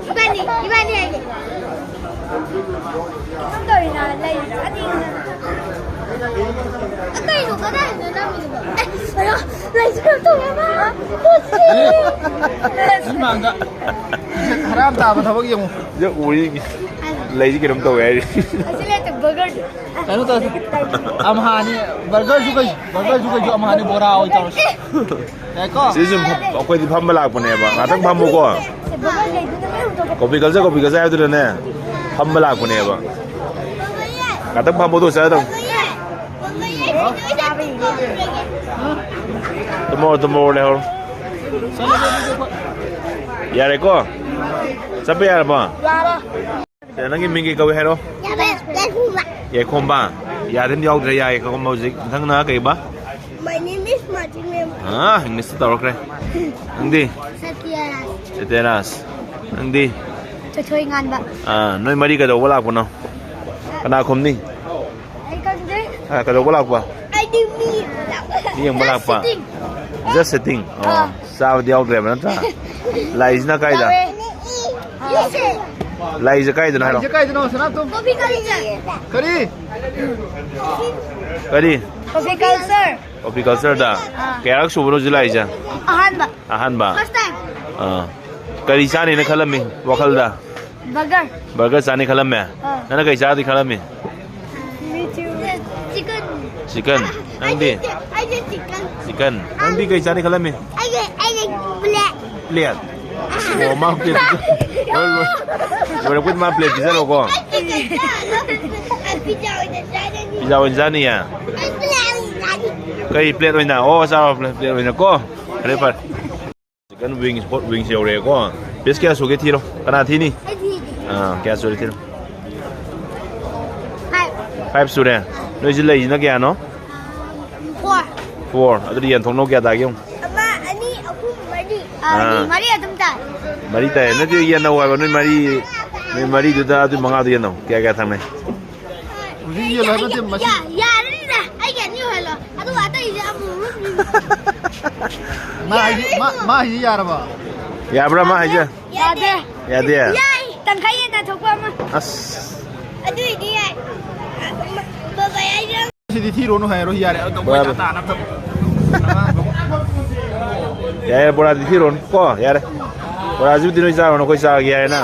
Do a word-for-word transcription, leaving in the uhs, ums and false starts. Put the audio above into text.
ꯏꯕꯥꯅꯤ, ꯏꯕꯥꯅꯤ ꯍꯥꯏꯒꯦ꯫ ꯀꯔꯝ ꯇꯧꯔꯤꯅꯣ? ꯂꯩ ꯑꯅꯤ꯫ ꯀꯩꯅꯣ, ꯀꯗꯥꯏꯗꯅꯣ ꯅꯝꯃꯤꯗꯨꯕꯣ? ꯑꯦ, ꯀꯩꯅꯣ, ꯂꯩꯁꯤ ꯀꯩꯅꯣ ꯇꯧꯋꯦꯕ꯫ ꯄꯣꯠꯁꯤ꯫ ꯃꯤ ꯃꯥꯡꯗ꯫ ꯍꯔꯥꯝ ꯇꯥꯕ ꯊꯕꯛ ꯌꯦꯡꯉꯨ꯫ ꯁꯤꯗ ꯎꯔꯤ ꯂꯩꯁꯤ ꯀꯩꯅꯣꯝ ꯇꯧꯋꯦ ꯍꯥꯏꯔꯤ꯫ ꯑꯁꯤ ꯂꯩꯇꯦ, ꯕꯔꯒꯔꯗꯨ꯫ ꯀꯩꯅꯣ ꯇꯧꯁꯤ꯫ ꯑꯝꯍꯥꯅꯤ, ꯕꯔꯒꯔꯁꯨ ꯀꯩꯁꯨ, ꯕꯔꯒꯔꯁꯨ ꯀꯩꯁꯨ ꯑꯝꯍꯥꯅꯤ ꯕꯣꯔꯥ ꯑꯣꯏ ꯇꯧꯔꯁꯤ꯫ ꯌꯥꯏꯀꯣ? ꯁꯤꯗ ꯁꯨꯝ ꯐꯝ-, ꯑꯩꯈꯣꯏꯗꯤ ꯐꯝꯕ ꯂꯥꯛꯄꯅꯦꯕ꯫ ꯉꯥꯛꯇꯪ ꯐꯝꯃꯨꯀꯣ꯫ ꯀꯣꯐꯤ ꯀꯜꯆꯔ, ꯀꯣꯐꯤ ꯀꯜꯆꯔ ꯍꯥꯏꯕꯗꯨꯗꯅꯦ ꯐꯝꯕ ꯂꯥꯛꯄꯅꯦꯕ꯫ ꯉꯥꯛꯇꯪ ꯐꯝꯃꯨ, ꯑꯗꯨꯒ ꯆꯠꯂꯗꯧꯅꯤ꯫ ꯇꯨꯝꯃꯣ, ꯇꯨꯝꯃꯣ, ꯂꯩꯍꯧꯔꯣ꯫ ꯌꯥꯔꯦꯀꯣ? ꯆꯠꯄ ꯌꯥꯔꯕꯣ? ꯁꯦ, ꯅꯪꯒꯤ ꯃꯤꯡ ꯀꯩ ꯀꯧꯏ ꯍꯥꯏꯔꯣ? ꯌꯥꯏꯐꯕ꯫ ꯌꯥꯏꯈꯣꯝꯕ꯫ ꯌꯥꯗꯤ ꯑꯝ ꯌꯥꯎꯗ꯭ꯔꯦ, ꯌꯥꯏꯈꯣꯝꯕ ꯍꯧꯖꯤꯛ꯫ ꯃꯊꯪꯅ ꯀꯩꯕ? My name is Martin Mem꯫ ꯑꯥ, ꯏꯪꯂꯤꯁꯇ ꯇꯧꯔꯛꯈ꯭ꯔꯦ꯫ ꯅꯪꯗꯤ? ꯁꯇ꯭ꯌꯔꯥꯖ꯫ ꯁꯇ꯭ꯌꯔꯥꯖ꯫ ꯅꯪꯗꯤ? ꯊꯣꯏꯊꯣꯏ ꯉꯥꯟꯕ꯫ ꯑꯥ, ꯅꯣꯏ ꯃꯔꯤ ꯀꯩꯗꯧꯕ ꯂꯥꯛꯄꯅꯣ? ꯀꯅꯥ ꯈꯨꯝꯅꯤ? ꯑꯩ ꯈꯪꯗꯦ꯫ ꯑꯥ, ꯀꯩꯗꯧꯕ ꯂꯥꯛꯄ? ꯑꯩꯗꯤ ꯃꯤ ꯃꯤ ꯌꯦꯡꯕ ꯂꯥꯛꯄ? Just sitting꯫ Just sitting꯫ ꯑꯣ, ꯑꯥ꯫ ꯆꯥꯕꯗꯤ ꯌꯥꯎꯗ꯭ꯔꯦꯕ ꯅꯠꯇ꯭ꯔꯥ? ꯂꯥꯛꯏꯁꯤꯅ ꯀꯥꯏꯗ? ꯌꯥꯎꯋꯦ꯫ ꯂꯥꯛꯏꯁꯦ ꯀꯥꯏꯗꯅꯣ ꯍꯥꯏꯔꯣ? ꯂꯥꯛꯏꯁꯦ ꯀꯥꯏꯗꯅꯣ? ꯁꯅꯥꯇꯣꯝ? Coffee culture. ꯀꯔꯤ? ꯀꯔꯤ? Coffee culture. ꯀꯣꯐꯤ ꯀꯜꯆꯔꯗ? ꯑꯥ꯫ ꯀꯌꯥꯔꯛ ꯁꯨꯕꯅꯣ ꯍꯧꯖꯤꯛ ꯂꯥꯛꯏꯁꯦ? ꯑꯍꯥꯟꯕ꯫ ꯑꯍꯥꯟꯕ? First time꯫ ꯑꯥ꯫ ꯀꯔꯤ ꯆꯥꯅꯤꯅ ꯈꯜꯂꯝꯃꯤ ꯋꯥꯈꯜꯗ? ꯕꯔꯒꯔ꯫ ꯕꯔꯒꯔ ꯆꯥꯅꯤ ꯈꯜꯂꯝꯃꯦ? ꯑꯥ꯫ ꯅꯪꯅ ꯀꯩ ꯆꯥꯗꯤ ꯈꯜꯂꯝꯃꯤ? ꯆꯤꯀꯟ꯫ ꯆꯤꯀꯟ꯫ ꯅꯪꯗꯤ? ꯑꯩꯗꯤ, ꯑꯩꯗꯤ ꯆꯤꯀꯟ꯫ ꯆꯤꯀꯟ꯫ ꯅꯪꯗꯤ ꯀꯩ ꯆꯥꯅꯤ ꯈꯜꯂꯝꯃꯤ? ꯑꯩꯗꯤ, ꯑꯩꯗꯤ ꯄ꯭ꯂꯦꯠ꯫ ꯄ꯭ꯂꯦꯠ? ꯑꯣ, ꯃꯥ ꯄ꯭ꯂꯦꯠ ꯄꯤꯖ-, ꯂꯣꯏ-, ꯂꯣꯏ-, ꯂꯣꯏꯔꯛꯄꯩꯗꯤ ꯃꯥ ꯄ꯭ꯂꯦꯠ ꯄꯤꯖꯔꯣꯀꯣ꯫ ꯑꯩ ꯄꯤꯖꯥ ꯑꯣꯏꯅ ꯆꯥꯔꯅꯤ꯫ ꯄꯤꯖꯥ ꯑꯣꯏꯅ ꯆꯥꯅꯤꯌꯦ? ꯑꯩ ꯄ꯭ꯂꯦꯠ ꯑꯣꯏꯅ ꯆꯥꯅꯤ꯫ ꯀꯩ ꯄ꯭ꯂꯦꯠ ꯑꯣꯏꯅ? ꯑꯣ, ꯆꯥꯔꯣ, ꯄ꯭ꯂꯦꯠ, ꯄ꯭ꯂꯦꯠ ꯑꯣꯏꯅ ꯀꯣ꯫ ꯐꯔꯦ, ꯐꯔꯦ꯫ ꯆꯤꯀꯟ ꯋꯤꯡꯁ, ꯍꯣꯠ ꯋꯤꯡꯁ ꯌꯧꯔꯛꯑꯦꯀꯣ꯫ ꯄꯤꯁ ꯀꯌꯥ ꯁꯨꯒꯦ ꯊꯤꯔꯣ꯫ ꯀꯅꯥ ꯊꯤꯅꯤ? ꯑꯩ ꯊꯤꯒꯦ꯫ ꯑꯥ, ꯀꯌꯥ ꯁꯨꯔꯦ ꯊꯤꯔꯣ꯫ ꯐꯥꯏꯚ꯫ ꯐꯥꯏꯚ ꯁꯨꯔꯦ꯫ ꯅꯣꯏꯁꯤ ꯂꯩꯁꯤꯅ ꯀꯌꯥꯅꯣ? ꯐꯣꯔ꯫ ꯐꯣꯔ꯫ ꯑꯗꯨꯗꯤ ꯌꯦꯟꯊꯣꯛꯅꯧ ꯀꯌꯥ ꯇꯥꯒꯦ ꯌꯦꯡꯉꯨ꯫ ꯑꯃ, ꯑꯅꯤ, ꯑꯍꯨꯝ, ꯃꯔꯤ꯫ ꯑꯥ, ꯑꯥ꯫ ꯃꯔꯤ ꯑꯗꯨꯝ ꯇꯥꯏ꯫ ꯃꯔꯤ ꯇꯥꯏ꯫ ꯅꯠꯇꯦ, ꯌꯦꯟꯅꯧ ꯍꯥꯏꯕ꯫ ꯅꯣꯏ ꯃꯔꯤ, ꯅꯣꯏ ꯃꯔꯤꯗꯨꯗ ꯑꯗꯨ ꯃꯉꯥꯗꯨ ꯌꯦꯟꯅꯧ꯫ ꯀꯌꯥ ꯀꯌꯥ ꯊꯪꯅꯩ? ꯍꯧꯖꯤꯛ ꯌꯦꯜꯂꯣ ꯍꯥꯏꯕ ꯅꯠꯇꯦ, ꯃꯁꯤ꯫ ꯌꯥ-, ꯌꯥꯔꯅꯤꯗ꯫ ꯑꯩꯒꯤ ꯑꯅꯤ ꯑꯣꯏꯍꯜꯂꯣ꯫ ꯑꯗꯨꯒ ꯑꯇꯩꯁꯦ ꯑꯃꯨꯛ ꯑꯃꯨꯛ ꯄꯤꯌꯨ꯫ ꯃꯥ ꯍꯥꯏꯁꯤ, ꯃꯥ, ꯃꯥ ꯍꯥꯏꯁꯤ ꯌꯥꯔꯕ? ꯌꯥꯕ꯭ꯔꯥ ꯃꯥ ꯍꯥꯏꯁꯦ? ꯌꯥꯗꯦ꯫ ꯌꯥꯗꯦ꯫ ꯌꯥꯏ꯫ ꯇꯪꯈꯥꯏ ꯍꯦꯟꯅ ꯊꯣꯛꯄ ꯑꯃ꯫ ꯑꯁ꯫ ꯑꯗꯨꯏꯗꯤ ꯌꯥꯏ꯫ ꯕꯕꯥ ꯑꯩꯁꯨ ꯁꯤꯗꯤ ꯊꯤꯔꯣꯅꯨ ꯍꯥꯏꯔꯣ, ꯌꯥꯔꯦ꯫ ꯑꯗꯨꯝ ꯕꯔꯥꯕꯔ꯫ ꯇꯥꯅ ꯐꯝ꯫ ꯌꯥꯔꯦ, ꯕꯣꯔꯥꯗꯤ ꯊꯤꯔꯣꯅꯨ ꯀꯣ, ꯌꯥꯔꯦ꯫ ꯕꯣꯔꯥꯁꯤꯕꯨꯗꯤ ꯅꯣꯏ ꯆꯥꯔꯣꯅꯨ, ꯑꯩꯈꯣꯏ ꯆꯥꯒꯦ ꯍꯥꯏꯅ꯫